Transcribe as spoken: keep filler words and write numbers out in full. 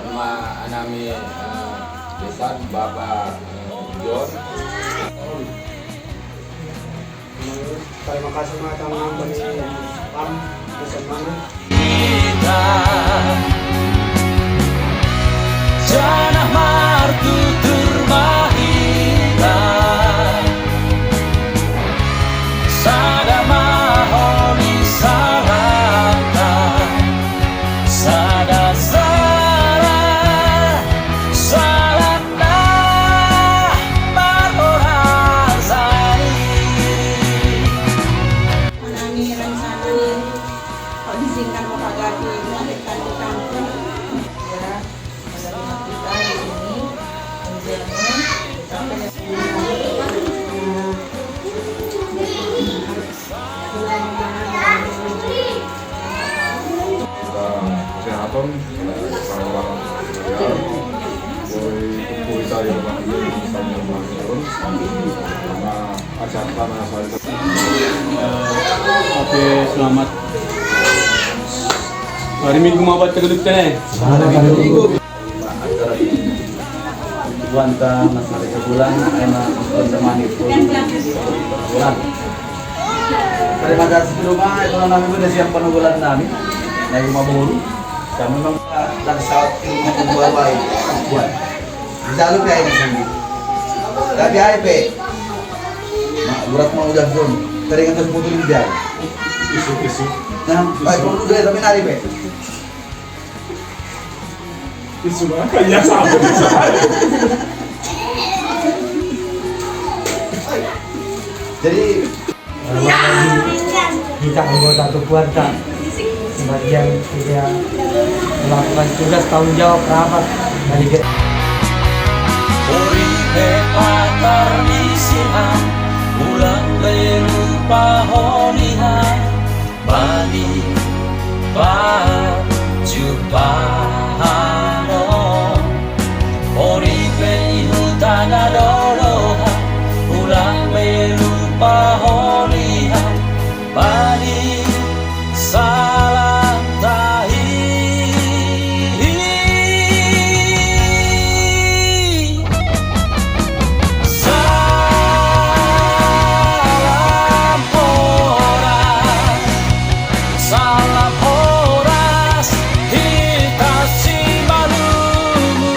Nama anami, eh, Besan, Bapak, eh, John. Terima kasih, Mak, teman-teman. Pam, Besan mana? Janah martutur mahita, sada maholi salanta, sada sala, salanta marorasai. Menangi rencana yang kok diizinkan Bapak Gati, nanti tadi kampung. Ya, menerima kita di sini, menjamu, kita kesehatan, eh, sama-sama, ya. Boy, kumpul kita yang waktu ini, sama-sama, sama acara tanah, sama Oke, selamat. Hari Minggu mau buat keduduk teh. Buanta masih ada sebulan, enak teman-teman itu sebulan. Terima kasih di rumah, itu namanya udah siap penuh bulan nami. Dari rumah buru, sama memang dari saat di rumah buru baik. Buat. Bisa lu kayak ini sendiri. Tapi ayo pe. Mak, berat mau udah pun. Teringat terus putus dia. Isu, isu. Nah, baik, kalau udah tapi nari pe. Isu apa? Ya, sama. Jadi, kita anggota keluarga sebagian tidak melakukan tugas tanggung jawab rapat dari ge- Uripe patar misihan, ulang berupa holihan. Bani pacupahano, ori pe ihutana doloha, ulang berupa holiha, bani salam tahi. Salam horas, salam horas, hita si malumu.